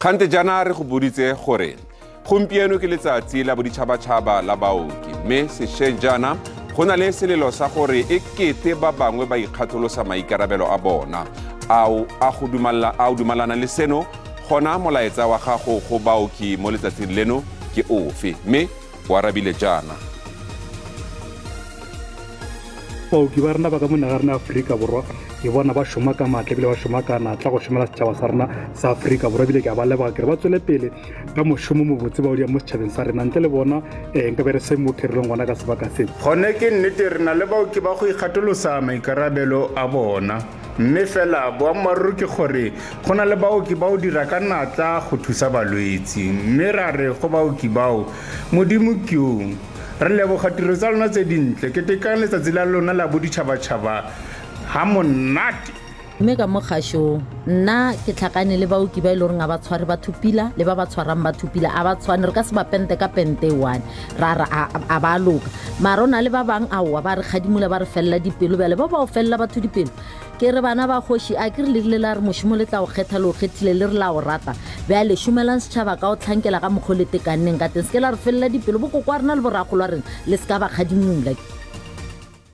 Kgante jaana re go boditse gore gompieno ke letsatsi la boditšhabatšhaba la baoki mme sešweng jaana go na le selelo sa gore e kete ba bangwe ba ikgatholosa maikarabelo a bona. A o a o dumalana le seno? Gona molaetsa wa gago go baoki mo letsatsing leno ke ofe? Mme o arabile jaana. Baoki ba rena ba ka mo naga rena Afrika Borwa ke bona ba šoma ka maatla ebile ba šoma ka natla go šomela setšhaba sa rena sa Afrika Borwa ebile ke a ba leboga ke re ba tswele pele ka mošomo mobotse ba o diang mo setšhabeng sa rena ntle le bona um nka be re se mo kerelong gona ka sebaka se. Gone ke nnete re na le baoki ba go ikgatolosa maikarabelo a bona mme fela boammaaruri ke gore go na le baoki ba o dira ka natla go thusa balwetsi mme ra re go baoki bao Modimo ke yo. Re leboga tiro tsa lona tse dintle. Ketekang letsatsi la lona la boditšhabatšhaba ha monate! Mme ka mo kgašong, nna ke tlhakane le baoki ba e le goreng ga ba tshware batho pila le ba ba tshwarang batho pila a ba tshwane, re ka se ba pente ka pente e one ra re a ba loka. Mara o na le ba bang aowa ba re kgadimola ba re felela dipelo, bjale ba ba o felela batho dipelo. Ke re bana ba kgoši, a ke re le rile la re mošomo le tla o kgetha, le o kgethile, le re la o rata. Bjale šomelang setšhaba ka go hlankela ka mokgwa o le tekanneng ka teng. Se ke la re felela dipelo, bokoko wa rena le borakgolo wa rena, le se ka ba kgadimola.